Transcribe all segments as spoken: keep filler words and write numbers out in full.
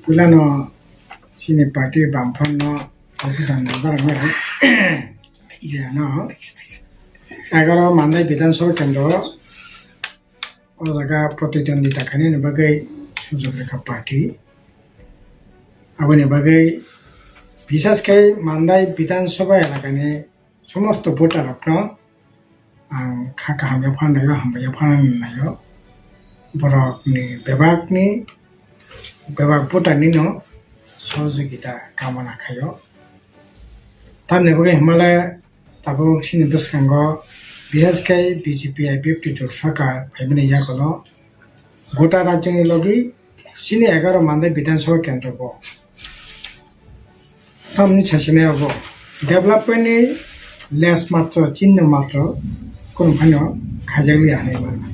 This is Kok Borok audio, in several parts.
Puilano chini party Bamphorno obudan najaraknai. Jeno egaro Mandai Bidhan Sabha Kendro o jaga protidwandita khainani bagwi sujok rikha party. Aboni bagwi bisas khe Mandai Bidhan Sabha elakani somosto voter rokno ang kha kaham yaphar naio, hambai yaphar naio. Borokni bebakni, bebak voter nino sohojogita kamana khaio. Tamni bagwi hwnmale tabuk chini bwskango bisas khe B J P I P F T jot sarkar phaimani yagulo gota rajyoni logi chini egaro Mandai Bidhan Sabha Kendro bo. Tamni saisinai obo development ni les matro, chinno matro kunu phano khaijak liya hinwi mano.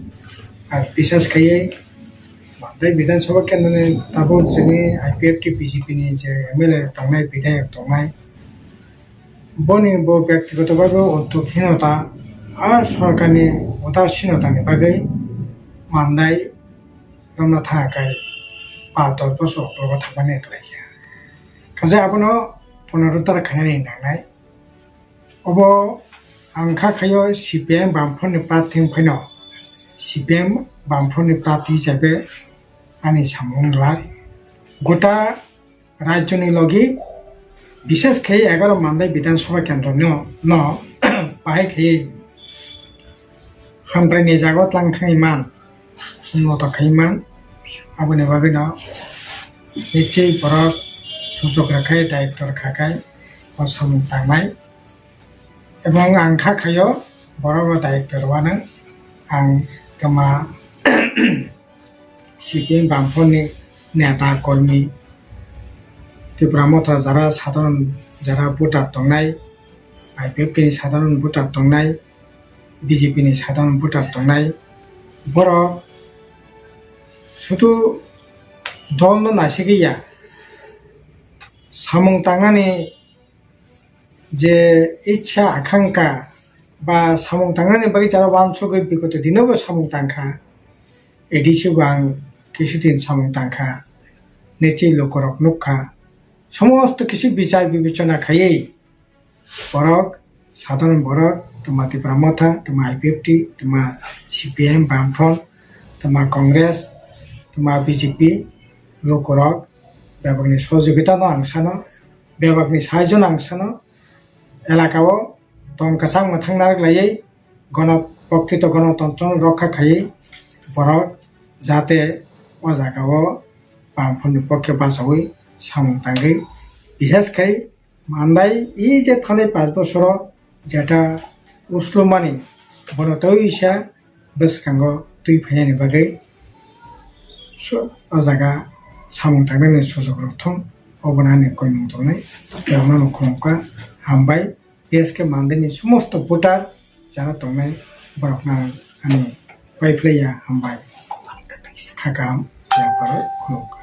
Ar bisas khaiwi Mandai Bidhan Sabha Kendro ni tabuk chini I P F T B J P ni je M L A tongnai, bidhayak tongnai, boni bo byaktigoto bhabe uddokhhinota ar sorkarni udasinota ni bagwi Mandai romna thangkha khe paltor bosok ukhlogo thangmani kwlaikha. Kaisa abono punoruddhar khainani nangnai. Obo ang kha khaio C P I M Bamphorni prarthi wng phaino, C P I M Bamphorni prarthi hisabe ani samung glak. Gota rajyoni logi, bishes khe egaro Mandai Bidhan Sabha Kendro no, no bahai khe hamkraini jaga tlang thangwi man, unnota khai man, aboni bagwino nichei borok sujok rwkhai, daitw rwkha khai o samung tangnai. Ebong ang kha khaio borok o daitw rwano ang twma C P M Bamphorni neta kormi, Tipra Motha jara sadharon jara voter tongnai, I P F T ni sadharon voter tongnai, B J P ni sadharon voter tongnai, borok sudu dol no naisigwi ya, samung tangnani je ichha akhankha ba samung tangnani bagwi jara wansugwi bigoto dinobo samung tangkha, A D C bo ang kisu din samung tangkha, nichei lukurok nukha, somosto kisu bichar bibechona khaiwi borok, sadharon borok, twma Tipra Motha, twma I P F T, twma C P M, Bamfront, twma Congress, twma B J P, lukurok bebakni sohojogita no ang sano, bebakni saijo no ang sano, elaka o tong kwchang mwthang narwk laiwi gono-, prokrito gonotontro no rokha khaiwi borok jate o jaga o Bamfront ni pokhe bachaui samung tangwi, bishes khai Mandai e je thanai panch bosoro jeta uslumani bono tei isa bwskango twi phainani bagwi su-, o jaga samung tangnani sujok rok thung, obono ani koimung tongnai. Tei omo no khulumkha, hambai. Bishes khe Mandai ni somosto voter jara tongnai borokno ani paiphlaiya, hambai. Khakam yaparo khulumkha.